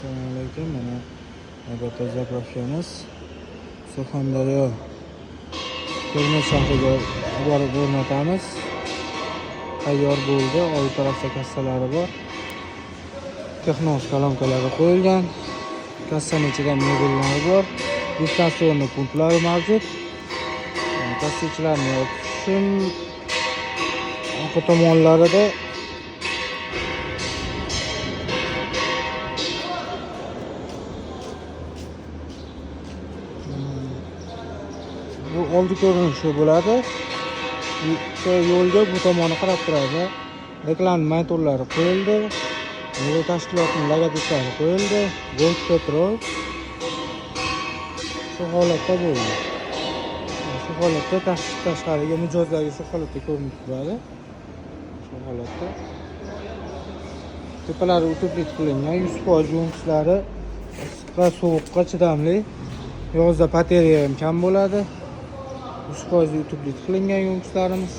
Assalomu alaykum. Mana navbatdagi заправка miz Surxondaryo, Termiz shahriga borib o'rnatamiz. Tayyor bo'ldi. Old tarafda kassalari bor. Texnos kolonkalari qo'yilgan. Kassani ichida mebellari bor. Дистанционный pultlari mavjud. Kassa ichilarini yopishim orqa tomonlarida bu oldi ko'rinishi bo'ladi. O'sha yo'lga bu tomoni qarab turadi. Reklama monitorlari qo'yildi. Yo'l tashkilotining logotiplari qo'yildi. Gold Petrol shu holatda bo'ldi. Shu holatda tashqariga mijozlarga shu holatda ko'rinib turadi. Shu holatda. Tepalari утеплить qilingan, 100% yo'nqislari issiqqa, sovuqqa chidamli. Yozda потеря ham kam bo'ladi. 100% утеплить qilingan yo'nqislarimiz.